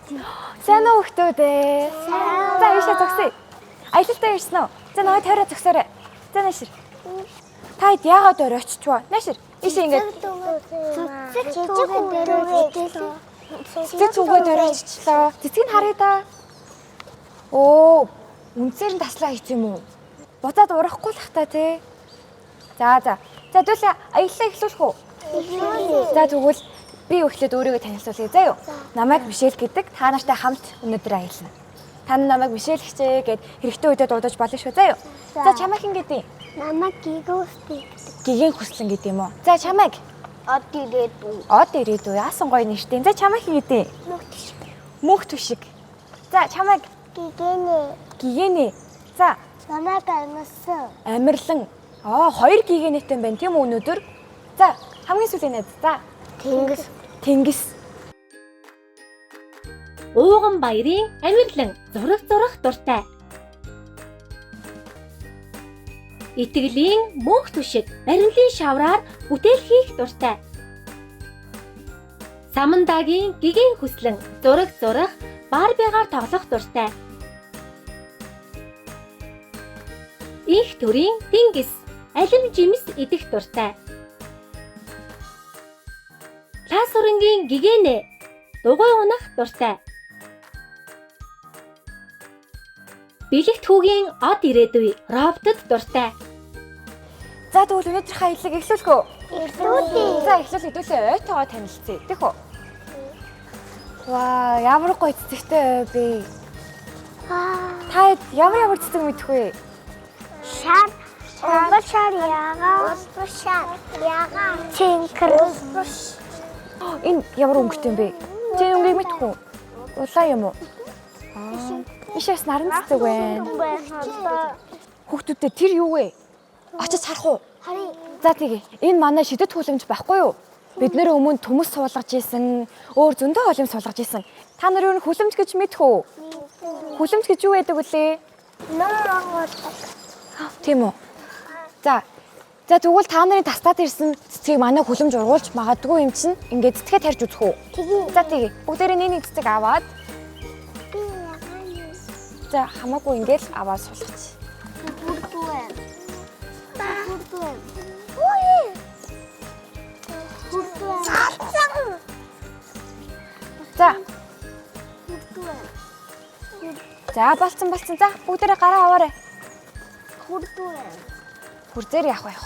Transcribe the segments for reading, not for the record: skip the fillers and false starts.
Сайн уу хүмүүс ээ? За ийшээ зогсъё. Аялалдаа ирсэн үү? За нөгөө тойроо зогсоорой. За наашир. Та хэд яагаад орой очичваа? Наашир. Ийшээ ингээд цэцэг зүгээд орой очичлаа. Цэцгийг харъя да. Оо, үнцээр нь таслаа хийц юм уу? Буцаад урахгүй л хта тий. За за. За дүүлээ аяллаа эхлүүлэх үү? За тэгвэл би эхлээд өөрийгөө танилцуулъя заа юу. Намайг Мишель гэдэг. Та нартай хамт өнөөдөр аялна. Та нар намайг Мишель хчээ гэд хэрэгтэй үедээ дуудаж болно шүү заа юу. За чамайг хэн гэдэг? Намайг гигөөстэй гэдэг. Гигэн хүслэн гэдэг юм уу? За чамайг Од ирээдүй. од ирээдүй яасан гоё нэртэй. За чамайг хэн гэдэг? Мөгт шиг. Мөнх түшиг. За чамайг Гигэнэ. гигэнэ. За Намайг амарсан. амирлан. Аа хоёр гигэнэтэй юм байна тийм үү өнөөдөр? За хамгийн сүүлийн найз. За Тэнгис. Тэнгис. Ууган баярын амирлан зураг зурах дуртай. Итгэлийн мөнх түшиг баримлын шавраар бүтээл хийх дуртай. Самандагийн гигэн хүслэн зураг зурах, барбигаар тоглох дуртай. Инх төрийн тэнгис алим жимс идэх дуртай. Ласурангийн гигэнэ дугуй унах дуртай. Бэлэгт хүүгийн од ирээдүй роботод дуртай. За тэгвэл өнөөдрийнхөө аяллыг эхлүүлэх үү? Ирдүүдээ. За эхлүүл хэдүүлээ ойтойгоо танилцъя. Тэхүү. Ваа, ямар гоё цэцэгтэй ой бэ. Аа. Та ямар ямар цэцэг мэдэх вэ? Шар. Улбар шар ягаа. Улбар шар ягаа. Чинкэр. Улбар. Энэ ямар өнгөтэй юм бэ? Чи энэ өнгийг мэдэх үү? Улаан юм уу? Аа. Ишээс наран цэцэг байна. Хүүхдүүдээ тэр юу вэ? Очиж харах уу? Харъя. За тэгээ. Энэ манай шидэт хүлэмж байхгүй юу? Бид нэр өмнө төмөс суулгаж исэн, өөр зөндөө олон юм суулгаж исэн. Та нар юу н хүлэмж гэж мэдэх үү? Хүлэмж гэж юу байдаг вүлээ? Ном онгойлдог. Тийм үү? За. За тэгвэл та нарын тастаад ирсэн цэцгийг манай хүлэмж ургуулж магадгүй юм чинь ингээд цэцгээ тарьж үзэх үү? Тэгээ. За тэгээ. Бүгдээрээ нэг нэг цэцэг аваад Би ягаа юм. за хамаагүй ингээд л аваад суулгач. Бүрдүэ. Бүрдүэ. Үе. Бүрдүэ. Цалцсан. За. Бүрдүэ. За болцсон болцсон. За бүгдээрээ гараа аваарай. Хүрдүэ. Хүрзээр явах байх.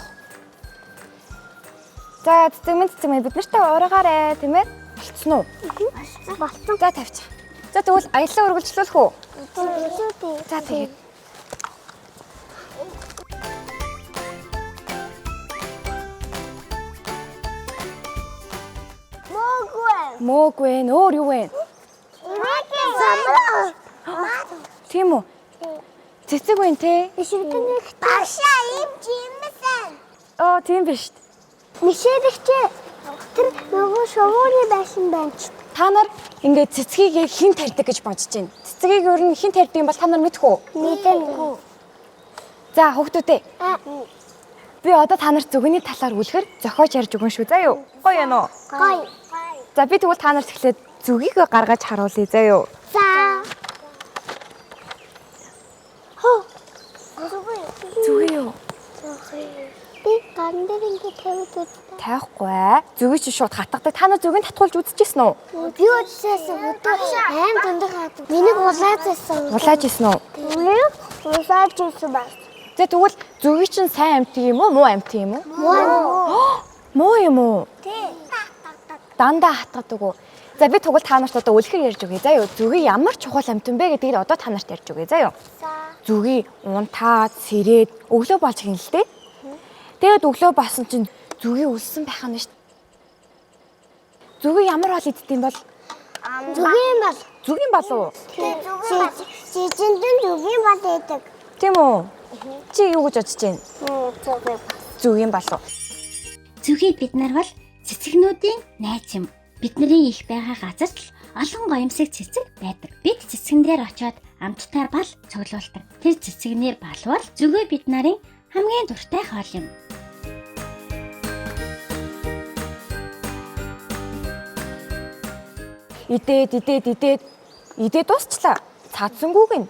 За цэцэг минь цэцэг минь бид нартай урагаарэ тийм ээ? Болцсон уу? Болцсон. Болцсон. За тавьчих. За тэгвэл аяллаа үргэлжлүүлэх үү? Бүрдүэ. За тэгээд. Мөөгөө. Мөөг вэ? Өөр юу вэ? Замраа. Тийм үү? Цэцэг вэ те? Шүтэнэг багшаа ийм жимсэн. Оо тийм биш. Мишэлэгч тэр нөгөө шувууны байшин байна ч. Та нар ингээд цэцгийг яг хэн тарьдаг гэж бодож байна? Цэцгийг ер нь хэн тарьдаг юм бол та нар мэдэх үү? Мэдэнгүй. За хүүхдүүдээ би одоо та нарт зүгэний талаар үлгэр зохиож ярьж өгөн шүү. За юу? Гоё юм уу? Гоё. За би тэгвэл та нарт эхлээд зүгийг гаргаж харуулъя. За юу? За. Хо. Зүгий. Зүгий юу? Зүгий. Би ган дээр ингэ тавиад үзтээ. Тавихгүй ээ. Зүгийг чи шууд хатгадаг. Та нар зүгийг татгуулж үзчихсэн үү? Би үзчихсэн өдөө аим дундах хаад. Миний улаазсан. Улааж исэн үү? Миний улааж исэн бас. За тэгвэл зүгийг чинь сайн амт юм уу? Муу амт юм уу? Муу. Муу юм уу? Тий. Дандаа хатгадаг уу? За би тэгвэл та нарт одоо үлгэр ярьж өгье. За юу? Зүгийг ямар чухал амт юм бэ гэдгийг одоо та нарт ярьж өгье. За юу? За. Зүгийг унтаад, сэрээд өглөө болж гин л дээ. Тэгээд өглөө болсон чинь зүгийг үлсэн байх нь шүү дээ. Зүгийг ямар хоол иддэг юм бол? Зүгийн бол. Зүгийн болов уу? Жижиндэн зүгийн бол идэг. Тийм үү? Чи юу гэж бодож байна? Зүгийн. Зүгийн болов. Зүгий бид нар бол цэцэгнүүдийн найз юм. Бидний их байгаа газарт л олон гоёмсог цэцэг байдаг. Бид цэцгэн дээр очиод амттай бал цуглуулдаг. Тэр цэцэгний бал бол зүгий бид нарын хамгийн дуртай хоол юм. Идээд, идээд, идээд Идээ дуусчлаа. Цадсангүй гин.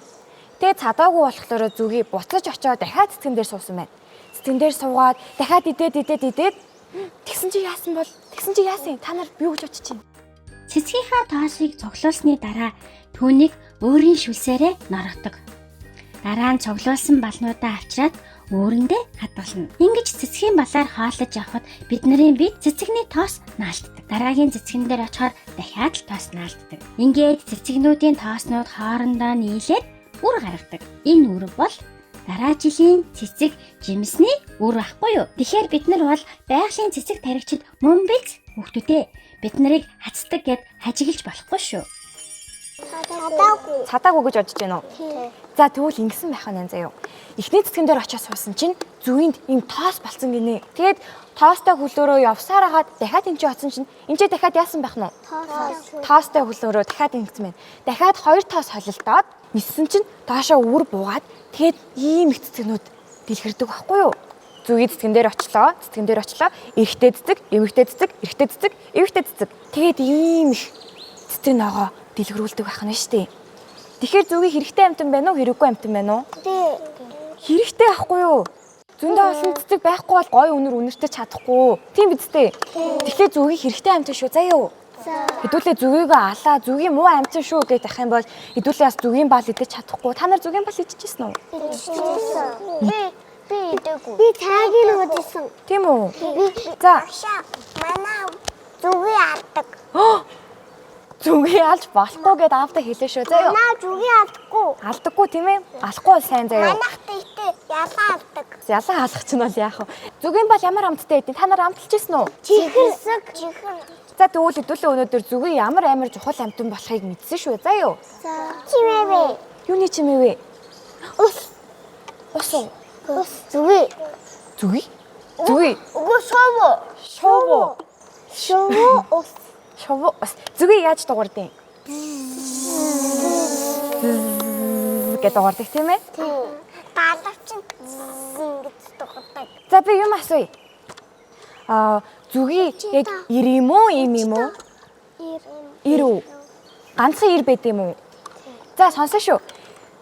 Тэгээ цадаагүй болохоор зүгий буцаж очоод дахиад цэцгэн дээр суусан байна. Цэцгэн дээр суугаад дахиад идээд идээд идээд тэгсэн чи яасан бол тэгсэн чи яасан та нар юу гэж очиж чинь? Цэцгийнхаа тоосыг цуглуулсны дараа түүнийг өөрийн шүлсээрээ норгодог. Дараа нь цуглуулсан балнуудаа авчираад үүрэндээ хадгална. Ингэж цэцгийн балаар хооллож явхад бидний бие цэцэгний тоос наалтдаг. Дараагийн цэцгэн дээр очихоор дахиад л тоос наалтдаг. Ингээд цэцэгнүүдийн тооснууд хоорондоо нийлээд үр гаргадаг. Энэ үр бол дараа жилийн цэцэг жимсний үр ахгүй юу? Тэгэхээр бид нар бол байгалийн цэцэг таригчид мөн биз хүүхдүүдээ. Бид нарыг хацдаг гэд хажиглаж болохгүй шүү. Чадаагүй. Цадаагүй гэж бодож байна уу? За тэгвэл ингэсэн байх нь заяа. Эхний цэцгэн дээр очиж суусан чинь зүгийнд ийм тоос болцсон гинэ. Тэгээд тоостой хөлөөрөө явсаар хагаад дахиад энэ чинь очсон чинь энэ чинь дахиад яасан байх нь вэ? Тоос. Тоостой хөлөөрөө дахиад ингэсэн байна. Дахиад хоёр тоос холилдоод ниссэн чинь доошоо үр буугаад тэгээд ийм их цэцгнүүд дэлгэрдэг байхгүй юу? Зүгийн цэцгэн дээр очлоо, цэцгэн дээр очлоо. Эрэгтэй цэцэг, эмэгтэй цэцэг, эрэгтэй цэцэг, эмэгтэй цэцэг. Тэгээд ийм их цэцэг ногоо дэлгэрүүлдэг байх нь шүү дээ. Тэгэхээр зүгийн хэрэгтэй амтан байна уу, хэрэггүй амтан байна уу? Тий. Хэрэгтэй байхгүй юу? Зөндөө олон цэцэг байхгүй бол гой үнэр үнэртэй чадахгүй. Тийм биз дээ. Тэгэхээр зүгийн хэрэгтэй амтан шүү заяа юу? За. Хэдүүлээ зүгийгөө алаа, зүгийн муу амтан шүү гэж ах юм бол хэдүүлээ бас зүгийн бал идэж чадахгүй. Та нар зүгийн бал идчихсэн үү? Би би идээгүй. Би цаагийг уудсан. Тийм үү? Би За. Манай зүгээ алдаг. Зүгийг алж болохгүй гэдээ аавдаа хэлээ шүү заяа юу? Манай зүгээ алдахгүй. Алдаггүй тийм ээ? Алахгүй бол сайн заяа юу? Манайх тэгтээ ялаа алдаг. Ялаа алах чинь бол яах вэ? Зүгийн бал ямар амттай байдیں۔ Та нар амталж ирсэн үү? Чихэрсэг. Чихэр. За тэгвэл хэдүүлээ өнөөдөр зүгийн ямар амар чухал амтан болохыг мэдсэн шүү заяа юу? За. Чимээвэ. Юуны чимээ вэ? Ус. Ус уу? Ус. Зүгээ. Зүгий? Зүгий. Үгүй шувуу. Шувуу. Шувуу ус. Шувуу ус. Зүгий яаж дуурдیں۔ Гэж дуурдаг тийм ээ? Тийм. Даалгавч ингэж дуурдаг. За би юм асууя. Аа зүгий яг ир юм уу, им юм уу? Ир. Ир үү? Ганцхан ир байд юм уу? За сонсон шүү.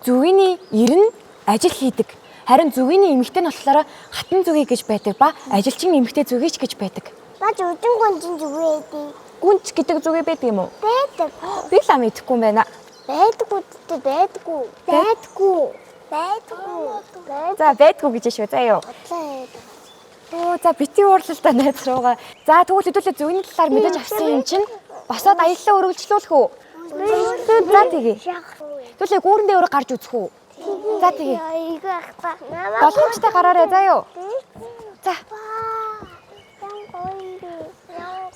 Зүгийний ир нь ажил хийдэг. Харин зүгийний эмэгтэй нь болохоор хатан зүгий гэж байдаг ба ажилчин эмэгтэй зүгийч гэж байдаг. Бач үдэн гонжин зүгээ эдий. Гүнч гэдэг зүгий байдаг юм уу? Байдаг. Би л ам идэхгүй юм байна. Байдаггүй гэдэг байдаггүй. Байдаггүй. Байдаггүй. За байдгүй гэж шүү заа юу. Байдаг. Оо за бити уурлал та найз руугаа. За тэгвэл хэдүүлээ зүгний талаар мэдэж авсан юм чинь босоод аяллаа өргөлжлүүлэх үү? За тэгье. Хэдүүлээ гүүрэндээ өөрөө гарч үзэх үү? За тэгье. Айгүй ах та. Боломжтой гараарай заа юу. За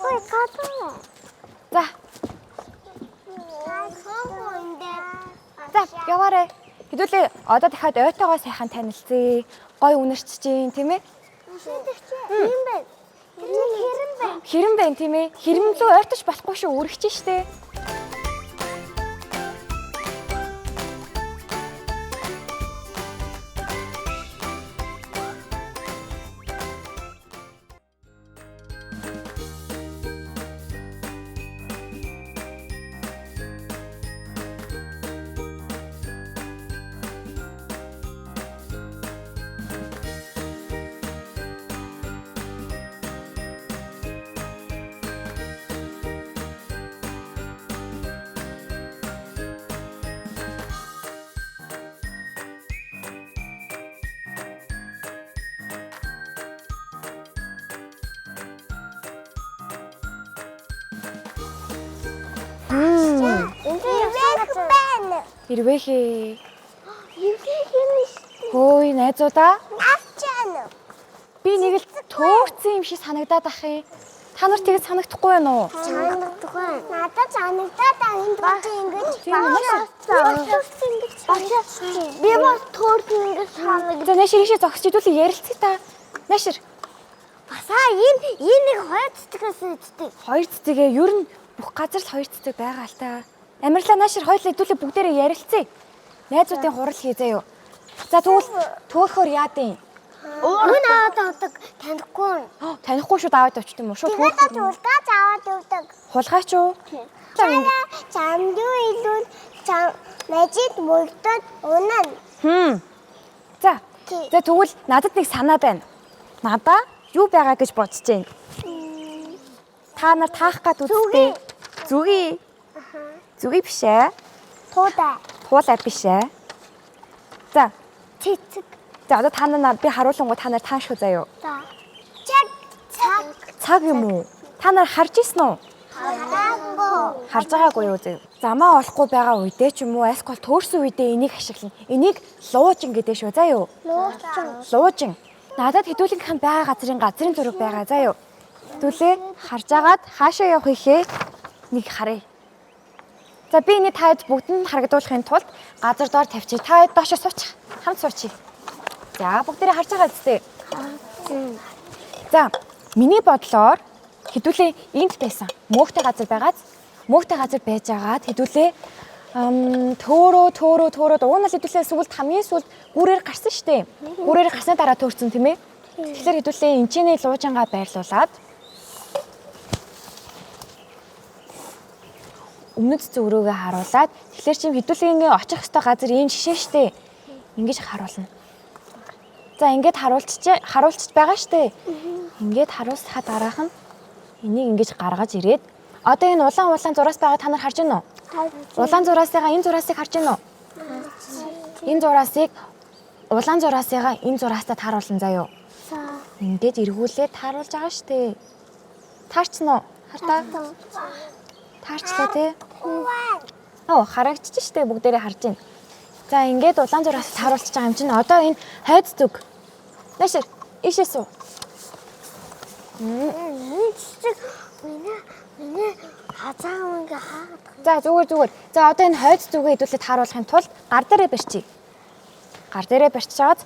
Ой, гадаа. за за яваарай. Хэдүүлээ одоо дахиад ойтойгоо сайхан танилцъя. Гой үнэрч чинь тийм ээ? Юм байна. Тэр хэрэн байна. Хэрэм байна тийм ээ? Хэрэм лүү ойтож болохгүй шүү үргэж штэ. Эвэх байна. Ирвэхээ. Эвэх юм шүү. Хөөе найзуудаа. Авчаана. Би нэг л төөрцөн юм шиг санагдаад ах юм. Та нар тэгж санагдахгүй байна уу? Санагдах байна. Надад санагдаад аа энд чи ингэж Тийм үү? ингэж би бас төөрсөн ингэж санагд. За наашир ийшээ зогсож хэдүүлээ ярилцъя та. Наашир Басаа энэ энэ нэг хоёр цэцгээс үсттэй. хоёр цэцэгээ ер нь бүх газар л хоёр цэцэг байгаа л та. Амарлаа наашир хоёул хэдүүлээ бүгдээрээ ярилцъя. Найзуудын хурал хий заяа. За тэгвэл төөхөр яадын? Өн аваад авдаг танихгүй. Танихгүй шууд аваад авчт юм уу? Шууд Тэгээд төөхөр. улгаж аваад явдаг. Хулгайч уу? Чамдуу илүү Чам мажид мөгдөд унана. Хм. За. Тий. За тэгвэл надад нэг санаа байна. Надаа юу байгаа гэж бодож байна? Та нар таах гад үзтээ. Зүгий. Зүгий биш ээ. Туудаа. Туулай биш ээ. За. Цэцэг. За одоо та нар би харуулангуй та нар таашгүй заяо. За. Чаг цаг. Цаг юм уу? Та нар харж ирсэн үү? Хараагүй. Харж байгаагүй юу зэ? Замаа олохгүй байгаа үедээ ч юм уу, альсгүй төөрсөн үедээ энийг ашиглана. Энийг луужин гэдэг шүү заа юу? Нуучин. Луужин. Надад хэдүүлгийнх нь байгаа газрын зураг байгаа заа юу? Хэдүүлээ харж агаад хаашаа явах ихээ нэг харъя. За би энэ таад бүгдэнд харагдуулахын тулд газар доор тавьчих. Та хэд доошо суучих. Хамт суучих. За бүгдээрээ харж байгаа зү. За миний бодлоор хэдүүлээ энд байсан. Мөөхтэй газар байгааз мөөхтэй газар байж агаад хэдүүлээ төөрөө уг нь л хэдүүлээ сүлд хамгийн сүлд гүрээр гарсан штэ. Гүрээр гарсны дараа төөрсөн тийм ээ. Тэгэхээр хэдүүлээ энэ чиний луужингаа байрлуулад өмнөд зүг рүүгээ харуулад тэгэхээр чим хэдүүлээ очих ёстой газар ийм жишээ штэ. Ингэж харуулна. За ингээд харуулчих байгаа штэ. Ингээд харуулсахаа дараах нь энийг ингэж гаргаж ирээд одоо энэ улаан зураас байгаа та нар харж байна уу? Улаан зураасыгаа энэ зураасыг харж байна уу? Энэ зураасыг улаан зураасыгаа энэ зураастай тааруулсан заяо. За. Ингээд эргүүлээд тааруулж байгаа штэ. Таарчна уу? Хартаа. Таарчлаа тий. Оо харагдчих штэ бүгдээрээ харж байна. За ингээд улаан зураас тааруулчих байгаа юм чинь одоо энэ хойд зүг. Наашир ийшээ суу. Миний цэцэг миний хазаа ингээ хаагаад. За зүгээр. За одоо энэ хойд зүгээ хэдүүлээд тааруулахын тулд гар дээрээ барьчих. Гар дээрээ барьчихаад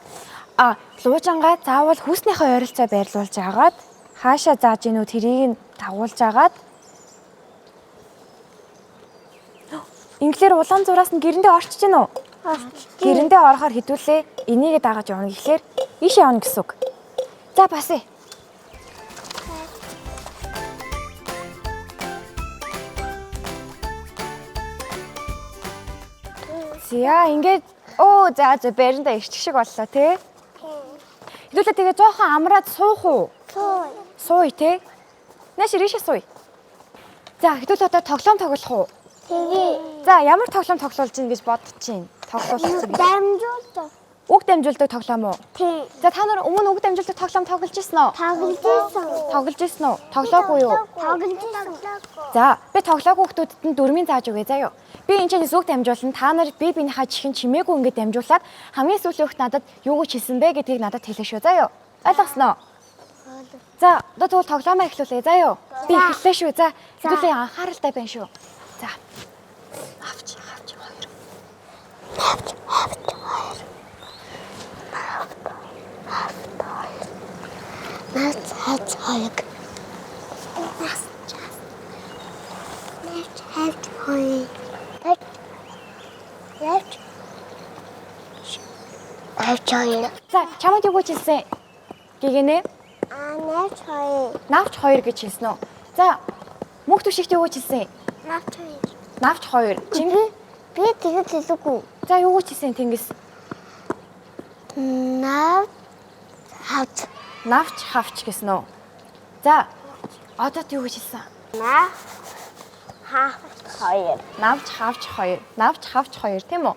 луужангаа заавал хүүснийхээ ойролцоо байрлуулж агаад хаашаа зааж гинүү тэрийг нь дагуулж агаад инглээр улаан зураас нь гэрэндээ орчиж гин үү? Гэрэндээ орохоор хэдүүлээ энийгээ дагаж явна гэхлээр ийшээ явна гэсэн үг. За басъя. За ингээд за баринда ирчих шиг боллоо тий. Хэдүүлээ тэгээ жоохон амраад суух уу? Суу. Сууя тий. Нааш ийшээ сууя. За хэдүүлээ одоо тоглоом тоглох уу? Тэгээ. За ямар тоглоом тоглуулж гин гэж бодож чинь. Тоглуулсан. Дамжуулдаг. Үг дамжуулдаг тоглоом уу? Тий. За та нар өмнө үг дамжуулдаг тоглоом тоглож ирсэн үү? Тоглож исэн. Тоглож ирсэн үү? Тоглоогүй юу? Тоглож исэн. За би тоглоогүй хүмүүстд нь дөрмийн зааж өгье заа юу. Би энэ чинь үг дамжуулна. Та нар би биенийхээ чихэн чимээгүй ингээд дамжуулаад хамгийн сүүлийн хүүхд надад юу гэж хэлсэн бэ гэдгийг надад хэлэх шүү заа юу. Ойлгосноо? За одоо тэгвэл тоглоомоо эхлүүлье заа юу. Би эхэллээ шүү. За хэдүүлээ анхааралтай байна шүү. За. Авч авч хоёр. Нац хац хоёр. Нац нац хац хоёр. Нац хац хоёр. За чамд юу гэж хэлсэн? Гигэнэ Нац хоёр. навч хоёр гэж хэлсэн үү? За мөнх түшигт юу гэж хэлсэн? Нац хоёр. Навч хоёр. Чингэн Би тэгэж хэлээгүй. за юу гэж хэлсэн Тэнгис? Нац хац. Навч хавч гэсэн үү? За одоо юу гэж хэлсэн? На ха хоёр. Навч хавч хоёр. Навч хавч хоёр тийм үү?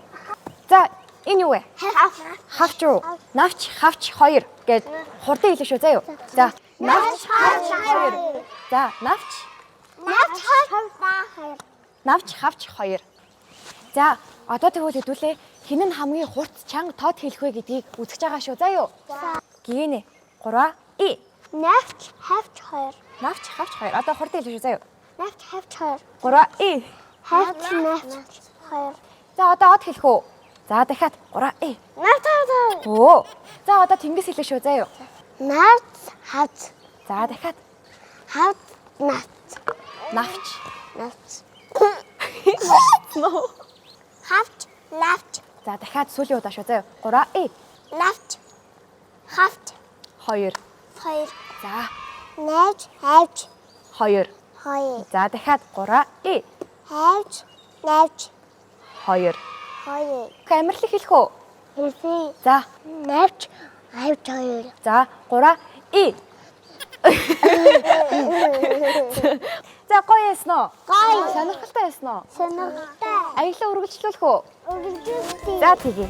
За энэ юу вэ? Хавч уу? Навч хавч хоёр гэж хурдан хэлэх шүү заа юу? За навч хавч хоёр. За навч Нац хоёр. навч хавч хоёр. За одоо тэгвэл хэдүүлээ хэн нь хамгийн хурц чанга тод хэлэх вэ гэдгийг үзэж байгаа шүү заа юу? Гинэ 3 и Навч хавч хоёр. навч хавч хоёр. Одоо хурдан хэлэх шүү заа юу? Навч хавч хоёр. 3 и Хавч навч хоёр. За одоо од хэлэх үү? За дахиад 3 и Навч хоёр. Өө. За одоо тэнгис хэлэх шүү заа юу? Навч хавч. За дахиад Хавч навч. навч. Навч. Хавч навч. За дахиад сүүлийн удаа шүү заа юу? 3 и Навч. Хавч 2. хоёр. За Навч хавч 2. хоёр. За дахиад 3 и Хавч навч 2. 2. Амарлаг хэлэх үү? Хэлсэн. За. 8 12. За 3 и. За гоё яасан уу? Гоё. Сонирхолтой яасан уу? Сонирхолтой. Аялал үргэлжлүүлэх үү? Үргэлжлүүлдэг. За тэгье.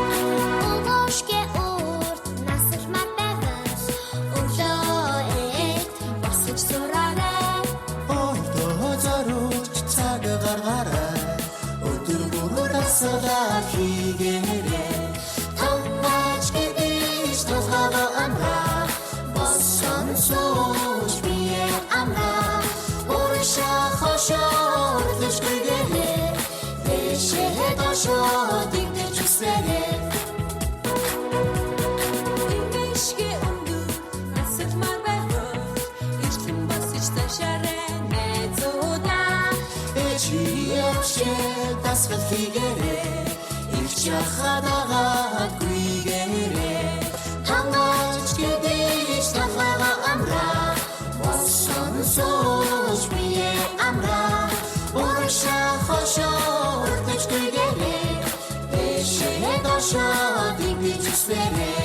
Өгөөшгэ урт насалмаар байвал өглөө эрт босож сураарай. Өөртөө зориулж цаг гаргаарай. Өдөр бүр дасгалаа хийгээрэй. Тонгоч гэдэж толгойгоо амраа. Болсон сууж бие амраа. Урагшаа хошоо өрлөж гэгээрэй. Дээшээ доошоо дэгдэж үсээрэй. Ингээшгэ өндөр насалмаар байвал эртлэн босож цаашаарай найзуудаа. Чи явшээ дасгал хийгээрэй. Их чахадагаад гүйгээрэй. Тонгоч гэдэж толгойгоо амраа. Болсон сууж бие амраа. Урагшаа хошоо өртөж гүйгээрэй. Дээшээ доошоо дэгдэж үсээрэй.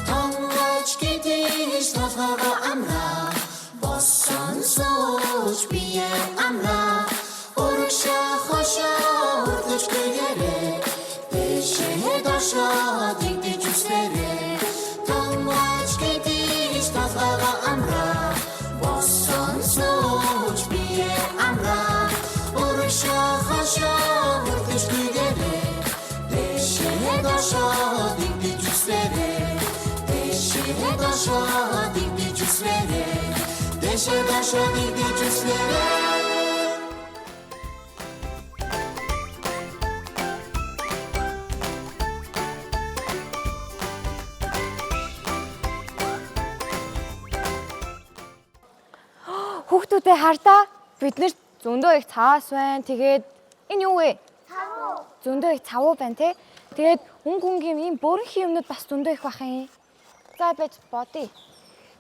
Тонгоч гэдэж толгойгоо амраа. Болсон сууж бие амраа. Урагшаа хошоо өртөж гэгээрэй. Дээшээ доошоо дэгдэж үсээрэй. Тонгоч гэдэж толгойгоо амраа. Болсон сууж бие амраа. Урагшаа хошоо өртөж гэгээрэй. Дээшээ доошоо дэгдэж үсээрэй. Дээшээ доошоо дэгдэж үсээрэй. Дээшээ доошоо дэгдэж үсээрэй. Хүүхдүүдээ хардаа бид нэр зөндөө их цаас байна. Тэгээд энэ юу вэ? Цавуу. Зөндөө их цавуу байна те. Тэгээд өнгө өнгийн ийм бөөрөнхий юмнууд бас зөндөө их байх юм. За байж бодъё.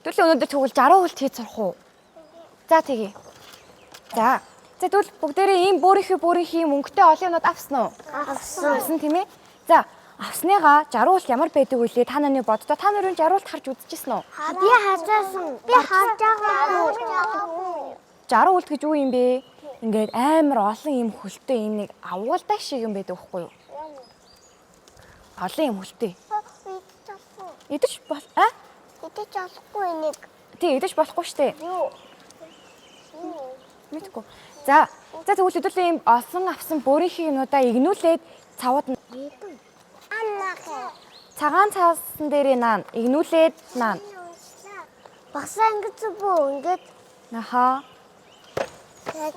Тэгвэл өнөөдөр тэгвэл 60 хүлт хийж сурах уу? За тэгье. За. За тэгвэл бүгдээрээ ийм бөөрөнхий бөөрөнхий юм өнгөтэй олон юмнууд авсан уу? Авсан. Авсан тийм ээ. За авсныгаа 60 хүлт ямар байдаг вүлээ та нарны боддоо та нарын 60 хүлт харж үзчихсэн үү? Би хазаасан. Би харж байгаагүй. 60 хүлт гэж юу юм бэ? Ингээд амар олон юм хөлтэй юм нэг авуулдаг шиг юм байдаг байхгүй юу? Олон юм хөлтэй. Идэж болохгүй. Идэж бол а? Идэж болохгүй энийг. Тий, идэж болохгүй штэ. Юу? Мэдгүй. За, за тэгвэл хэдүүлээ ийм олон авсан бөөрийнхээ юмнуудаа игнүүлээд цавууд нь Аннах. цагаан цаасан дээрээ наан игнүүлээд наан. Багсаа ингэж бүү ингэж Аха.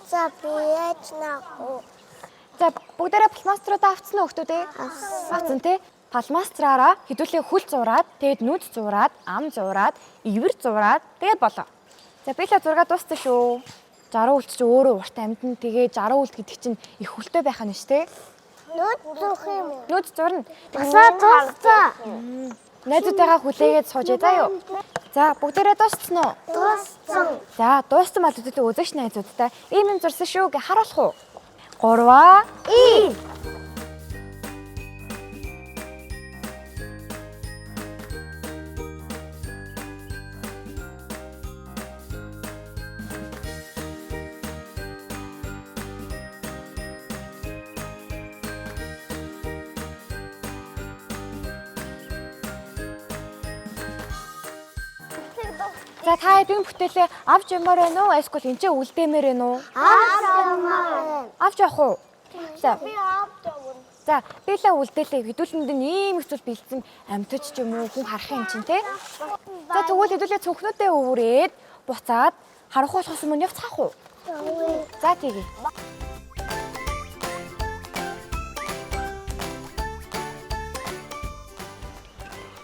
за би яаж наах. За бүгдээрээ пластмасструудаа авцсан уу хүмүүс ээ? Авцсан тий. Пластмасстраараа хэдүүлээ хөл зураад, тэгээд нүд зураад, ам зураад, ивэр зураад тэгээд болоо. За би л зургаа дууссан шүү. 60 үлт чи өөрөө урт амьтан тэгээ 60 үлт гэдэг чинь их хөлтэй байх нь шүү дээ. Нүд зүүх юм уу? Нүд зурна. Багсаа дууссан. Найзуудтайгаа хүлээгээд сууж заа юу. За бүгдээрээ дууссан уу? Дууссан. За дууссан бол хэдүүлээ үзэгч найзуудтай ийм юм зурсан шүү гэж харуулах уу? 3 И. За та хэдийн бүтээлээ авч ямаар байна уу? Эсвэл энэ ч үлдээмээр байна уу? Авч ямаар. Авч явах уу? За. Би авч явна. За, бэлээ үлдээлээ. Хэдүүлэнд нь ийм их зүйл бэлдсэн амьтаж ч юм уу хүн харах юм чинь те. За тэгвэл хэдүүлээ цүнхнүүдээ өвөрөөд буцаад харах болохоос өмнө явцгаах уу? За тэгье.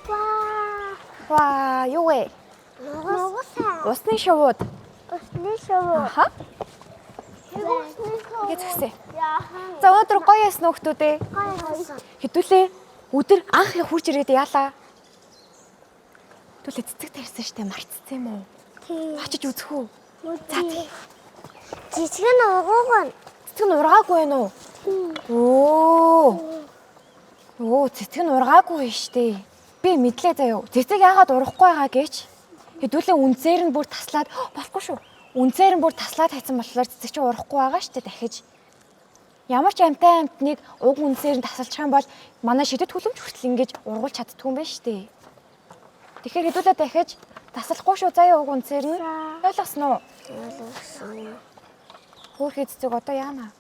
Ваа. Ваа, юу вэ? Нугасаа. Усны шувууд. Усны шувуу. Аха. Усны шувуу. Ингээ зөксөө. Яахан. За өнөөдөр гоё ясна хүмүүс ээ. Гоё яасан. Хэдүүлээ өдөр анх их хурж ирээд яалаа. Түлээ цэцэг тарьсан штэ марцсан юм уу? Тий. Очиж үзэх үү? За тий. Жижиг нь угууган. Цэцэг нь ургаагүй байна уу? Оо. Оо, цэцэг нь ургаагүй байна штэ. Би мэдлээ заяо. Цэцэг яагаад урахгүй байгаа гэж. Хэдүүлээ үнцээр нь бүр таслаад болохгүй шүү. Үнцээр нь бүр таслаад хайцсан болохоор цэцэг чинь урахгүй байгаа штэ дахиж. Ямар ч амьтай амьтныг уг үнцээр нь тасалчих юм бол манай шидэт хүлэмж хүртэл ингэж ургуулж чаддгүй юм байна штэ. Тэгэхээр хэдүүлээ дахиж таслахгүй шүү заяа уг үнцээр нь. Ойлгосноо уу? Ойлгосон. Хөөхий цэцэг одоо яана?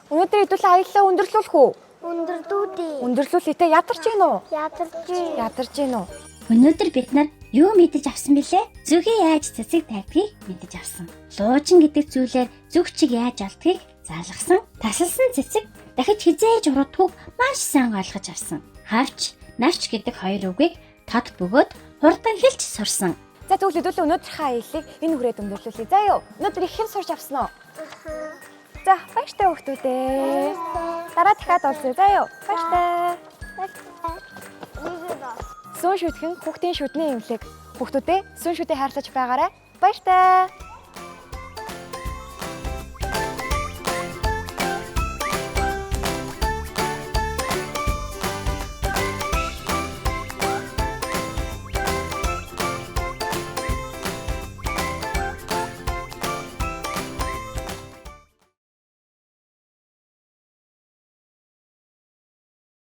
Өнөөдөр хэдүүлээ аяллаа өндөрлүүлэх үү? Өндөр дүүдий. Өндөрлүүлээ те ядарч гин үү? Ядарч. Ядарч гин үү? Өнөөдөр бид нар юу мэдэж авсан бilé? Зүгээ яаж цэцэг тайдгийг мэдэж авсан. Луучин гэдэг зүйлээр зүг чиг яаж олдгийг залгасан. Тасалсан цэцэг дахиж хизээж уруудгүй маш сайн ойлгож авсан. Хавч, навч гэдэг хоёр үгийг тод бөгөөд хурдан хэлж сурсан. За тэгвэл хэдүүлээ өнөөдрийнхөө аяллыг энэ хүрээд өндөрлүүлье. За юу? Өнөөдөр их юм сурч авсан уу? За баяртай хүүхдүүдээ. Дараа дахиад уулзъя. За юу? Баяртай. Сүүн шүтгэн хүүхдийн шүдний имлэг. Хүүхдүүдээ сүүн шүдээ хайрлаж байгаарай. Баяртай.